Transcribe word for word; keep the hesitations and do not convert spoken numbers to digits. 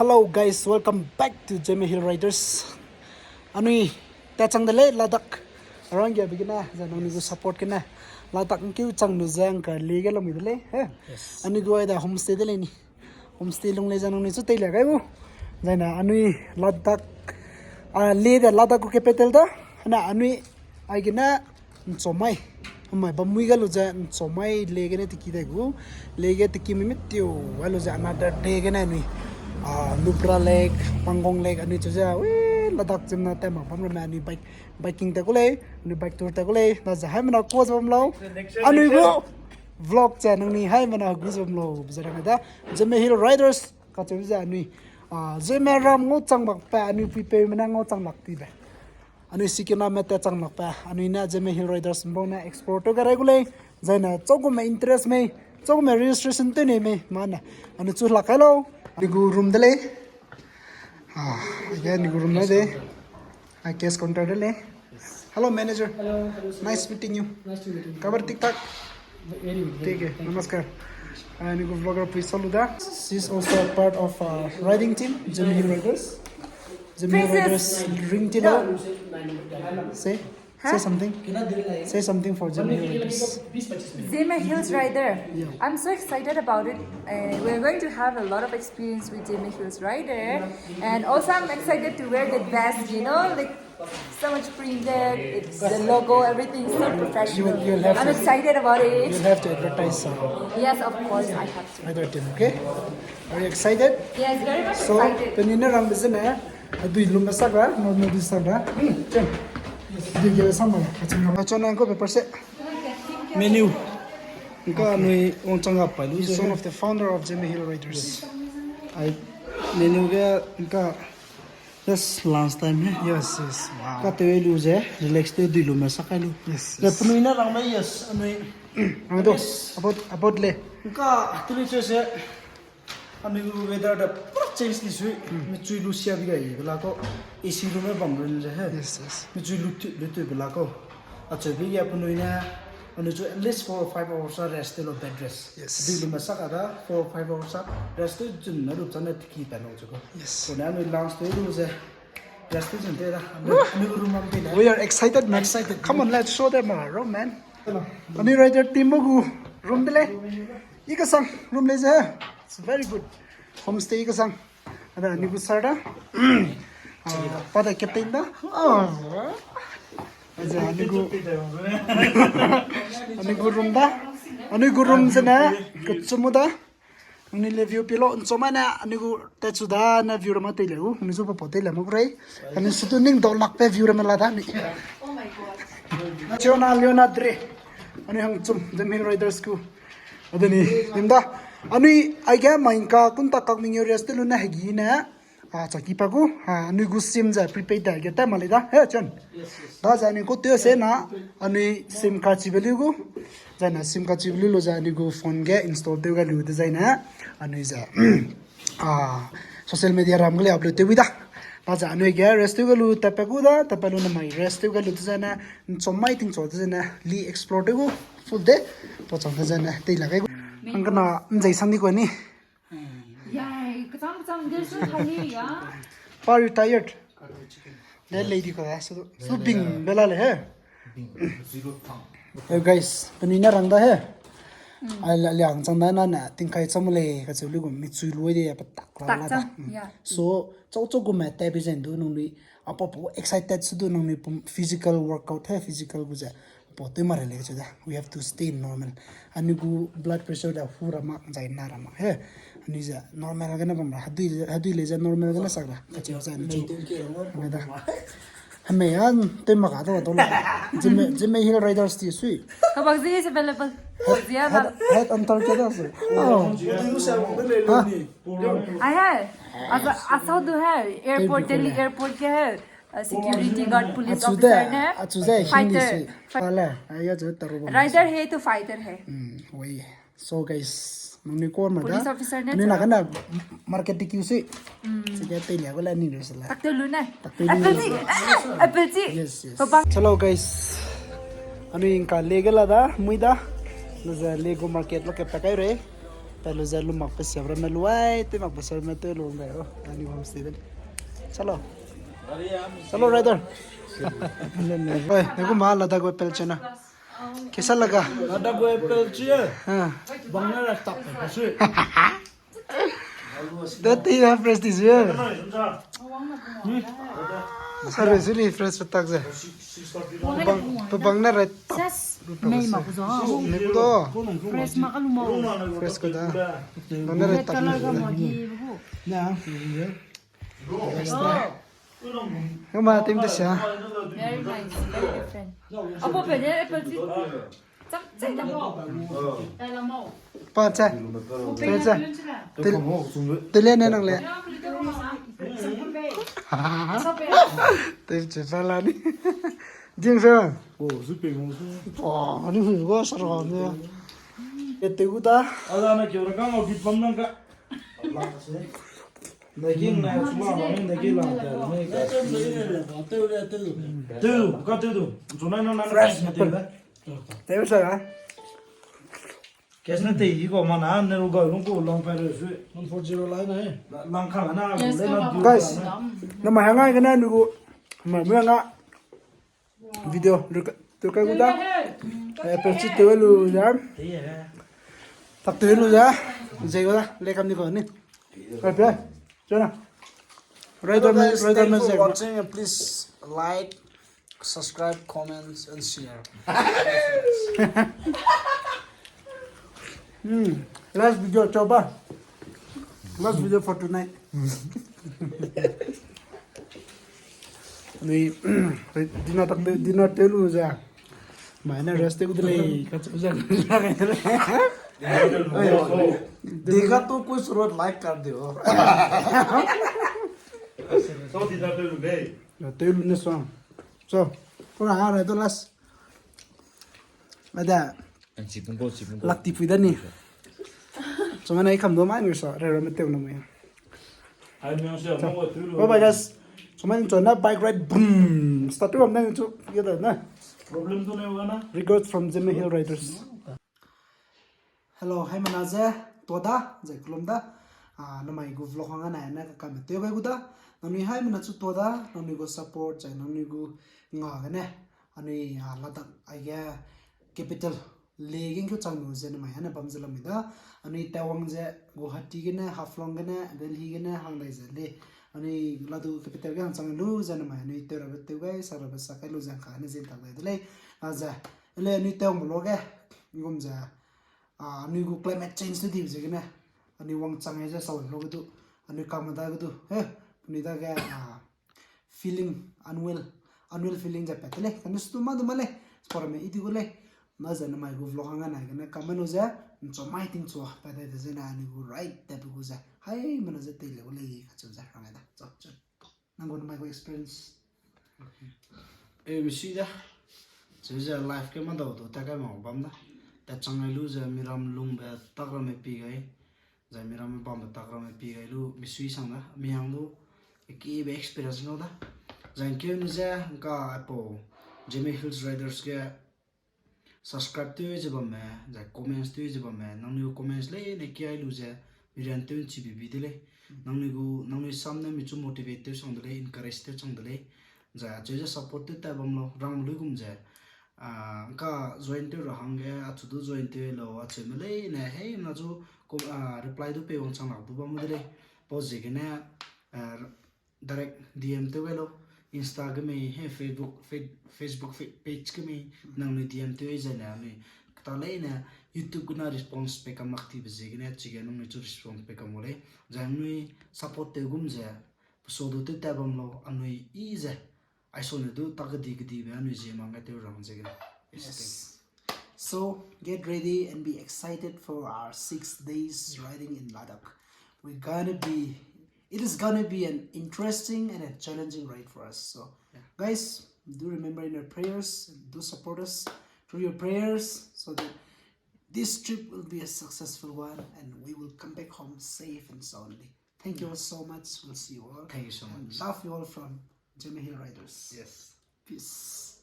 Hello guys, welcome back to Zeme Hill Riders. Anui ta chang de lei Ladakh. Arang ge bigina, ze nangnui gu support kena. Ladakh ngkeu chang nu ze ngka le ge lamui de lei. He. Yes. Anui gu ai da homestay de lei ni. Homestay lung lei ze nangnui chu tei le gai u. Zaina anui Ladakh, a, le de Ladakh gu capital da. Na anui ai gena Nchomai. Amai bam mui ga lu ze Nchomai le gene tiki dai gu. Le ge tiki mi mit tiu, ga lu ze another day gene anui, ah, Nubra Lake, Pangong Lake, anui chu ze, ui, Ladakh zimna tema bam ramme anui bike, biking ta gu lei, anui bike tour ta gu lei, na ze hai mena ko ze bam lau. Anui gu vlog ze nangnui hai mena gu ze bam lau, ze rang da. Zeme Hill Riders, ka chu ze anui, ah, Zeme ram ngau chang bak pa, anui pui pe mena ngau chang lak ti be. Anui sikena mete chang lak pa, anui ne Zeme Hill Riders mbau ne explore tew ga rai gu lei, zaina chau gu me interest mei, chau gu me registration tew nei mei, ma ne, anui chu lak kai lau, anui gu room de lei, ah, age anui gu room de lei, ah, cash counter de lei. Hello, manager. Hello, hello, sir. Nice meeting you. Nice to meet you. Kabar tik tak? Very good. Very good. Thank you. Namaskar. Anui gu vlogger pui salu da. She's also a part of, uh, riding team, Zeme Hill Riders. Zeme Hill Riders, ring team. Say, say something. Say something for Zeme Hill Riders. Zeme Hills Rider. Yeah. I'm so excited about it. Uh, we're going to have a lot of experience with Zeme Hills Rider. And also I'm excited to wear the vest, you know, like, so much printed, it's the logo, everything is so professional. You will, you will have I'm to, excited about it. You'll have to advertise, uh, yes, of course, I have to. Other team, okay? Are you excited? Yes, very much excited. So, penui ne rang bezene, adui lum sak ra, no, no, dui sak ra. Hmm, chen. Dui ge sam ra. Achun ra. Achun nang ko paper se. Menu. Nka nui wang chang ga pai lu. He's one of the founder of Zeme Hill Riders. Yes. I menu ge nka Yes, lunch time he. Yes, yes. Wow. Ka tew lu ze, relax tew dui lu me sak kai lu. Yes, yes. Ze penui ne rang me, yes, anui. Ang do, yes. About, about le. Nka, tuli che se, anui weather da pura change ni sui. Hmm. Mi chui lu sia bi gai, bela ko, A C room e bam run ze he. Yes, yes. Mi chui lu tu, lu tu bela ko. Acheu bi ge penui ne, anui chu at least four or five hours a rest tew lo bed rest. Yes. Dui lu me sak a da, four or five hours a rest tew zun na lu chane tiki pa lo chu ko. Yes. So, na anui lunch tew lu ze, rest tew zun tew da. Anui, anui room am tew le. We are excited, man. Excited. Come on, let's show them our room, man. Hello. Anui rider team gu room de le. I kasang room le ze. It's very good. Homestay i kasang. Ada anui gu sir da. Ah, pa da captain da. Ah. Aze anui gu, anui gu room da. Anui gu room zene, kechum da. Anui le view pilo, nchomai ne, anui gu techu da ne view rama tei le u. Anui zu pa pa tei le ma gu rei. Anui sutu ning dau lak pe view rama la da ni. Chiona Leona Dre. Anui hang chum, Zeme Hill Riders gu. Adeni, nim da. Anui, aige maingka kunta kak mingeu rest lu ne hegi ne. Ah, chaki pa gu. Ah, anui gu sim ze prepaid da ge ta ma le da. He, Chen. Yes, yes. Da ze anui ko te se na, anui sim card chi belu gu. Zai na sim card chi belu lu ze anui gu phone ge install tew ga lu de zai na. Anui ze. Ah, social media ram ge le upload tew wi da. Da ze anui ge rest tew ga lu ta pa gu da, ta pa lu na mai rest tew ga lu de zai na. Nchomai ting cho de zai na. Li explore tew gu. Full day. Po chang de zai na. Tei la ga gu. Ang kana nzai sang di ko ni. Yai, kachang kachang de su thali ya. Pa retired. Le lady ko da, su, su bing bela le he. Hey guys, penui ne rang da he. Ai la liang chang da na na, tingkai cham le, kacheu lu gu mi chui lu de, pa tak la la da. So, chau chau gu me te bi zen du nung lui, apo po excited su du nung lui pum physical workout he, physical gu ze. Po tew ma re le chu da. We have to stay normal. Anui gu blood pressure da hu ra mak, zai na ra mak he. Anui ze normal gene bam ra. Hadui, hadui le ze normal gene sak ra. Kacheu ze anui chu. Hame da. Hame a tew ma ga da wa do la. Zeme, Zeme Hill Riders ti sui. Kabak zi is available. Head, head, head hunter ke da sui. Oh. Ha? Ai hai. Asa, asa du hai. Airport, Delhi airport ke hai. Uh, security guard, police officer ne, achu ze, achu ze, Hindi fighter, sui. Fi- Pale, ai ya chu taru bam. Rider hai to fighter hai. Hmm, wei. So guys, nang ni ko ma da. Police officer ne. Ni na kana market di kiu sui. Hmm. Sike te lia ko la ni ru sala. Tak te lu ne. Tak te lu. Apple tea. Apple tea. Yes, yes. Papa. Hello guys. Anui ingka le ge la da, mui da. Lu ze le gu market lo ke pa kai re. Pelu ze lu mak pe siap ramme lu ai, te mak pe siap ramme te lu ngai ro. Ani bam si den. Chalo. Chalo, rider. Oi, ne gu ma Ladakh apple chena. Kaisa laga? Ladakh apple chi. Ha. Bang na ra tap ta su. Te te ya fresh ti su. Sorry, sorry, fresh petak ze. Pebang, pebang ne rai tap. Mei mak zo. Mei ku do. Fresh mak alu mo. Fresh ku da. Bang ne rai tap. Red color ga mo gi bu. Na. Extra. Hema tim de sia. Very nice, very different. Apo pe ne apple tea. Chak, chak, chak. Pa cha. Pe cha. Tel-, tele ne nang le. Te che sa la ni. Jing sa. Oh, zu pe mo su. Oh, ni hu go sa ro ne. E te gu da. Ala na ke ra ka mo di pam nang ka. Nagi ngai chuma ma nagi la ta ne. Tew, ka tew du. Chuna na na fresh na tew da. Tew sa ga. Kes na tei i ko ma na ne ru ga lung ko lang pa re su. One four zero lai na e. Lang ka na le na du. Guys, na ma hanga ga na nu ko. Ma mu nga. Video, ruk-, ruk-, ruk-, da. Eh, persi tew lu ja. Tak tew lu ja. Zai ga da, le kam ni ko ni. Ka pe. Jona. Hello guys, thanks for watching and please like, subscribe, comments and share. Hmm. Last video, coba. Last video for tonight. Nui, dinner tak te, dinner te lu ze. Mai na rest te ku de lei, ka chu ze. Dega to koi surot like kar de ho. So dinner te lu bei. Te lu ne so. So, pura ha re to last. Ada. Lak ti pui da ni. Chuma nai kam do mai ni sa, re re me teu na mai. Bye bye guys. Chuma ni chuna bike ride boom. Start tu am na chu ya da na. Problem tu ne wa na. Regards from Zeme Hill Riders. Hello, hai mana ze, tua da, ze kulum da. Ah, namai gu vlog hang anai na ka kam teu gai gu da. Nanui hai mana chu tua da, nanui gu support, zai nanui gu nga gane. Anui, ah, Ladakh aige capital Leh gengkeu chang lu ze namai hane bam ze lamui da. Anui Taiwan ze Guwahati gene, Haflong gene, Delhi gene hang dai ze le. Anui Ladakh capital ge hang chang lu ze namai anui tew rabe tew gai, sak rabe sak kai lu ze hang ka ne zin tak dai de lei. A ze, ele anui Taiwan lo ge, gum ze, a, anui gu climate change tu di ze gene. Anui wang chang ai ze sau lo ge du. Anui kam da ge du. He, anui da ge, a, feeling, unwell, unwell feeling ze pat te lei. Kane stu ma du ma lei. Spora me i di gu lei. Na ze namai gu vlog hang anai gene comment lu ze, ncho mai ting chua, pat dai de ze na anui gu right te pe gu ze. Hai, mana ze tei le gu lei, kacheu ze, rang ai da. Chau, chau. Nang gu namai gu experience. Eh, mi sui da. Cheu ze life ke ma dau du, ta kai ma bam da. Ta chang ai lu ze, miram lungbe, tak ramme pi gai. Zai miramme bambe tak ramme pi gai lu, mi sui sang da, mi hang lu, ekibe experience ngau da. Zai ngkeu ne ze, ngka aipau, Zeme Hills Riders ge, subscribe tew ze bamme, zai comments tew ze bamme, nangnui gu comments leine kiai lu ze, mi rian tew nchi bibi de lei. Nangnui gu, nangnui sam ne mi chu motivate tew sang de lei, encourage tew sang de lei. Zai acheu ze support tew tat bam lau, rang lui gum ze, ah, ngka join tew ra hangge, achu du join tew lau, acheu me leine, hei, mna chu, ko-, ah, reply du pei wangchang lak du bam de lei. Pau ziegene, ah, direct D M tew gai lau. Insta ge mei, he, Facebook, Fe-, Facebook fe-, page ge mei, nangnui D M tew zene, anui kata leine, YouTube gene response pei kam mak tibe ziegene, chige nangnui chu response pei kam gu lei. Zai nangnui support tew gum ze, peso du tew tat bam lau, anui i ze, aiso ne du tak kedi kedibe anui zie mang gai tew rang ziegene. Yes, thanks. So, get ready and be excited for our six days riding in Ladakh. We're gonna be, it is gonna be an interesting and a challenging ride for us. So, guys, do remember in your prayers, do support us through your prayers, so that this trip will be a successful one and we will come back home safe and soundly. Thank you all so much. We'll see you all. Thank you so much. Love you all from Zeme Hill Riders. Yes. Peace.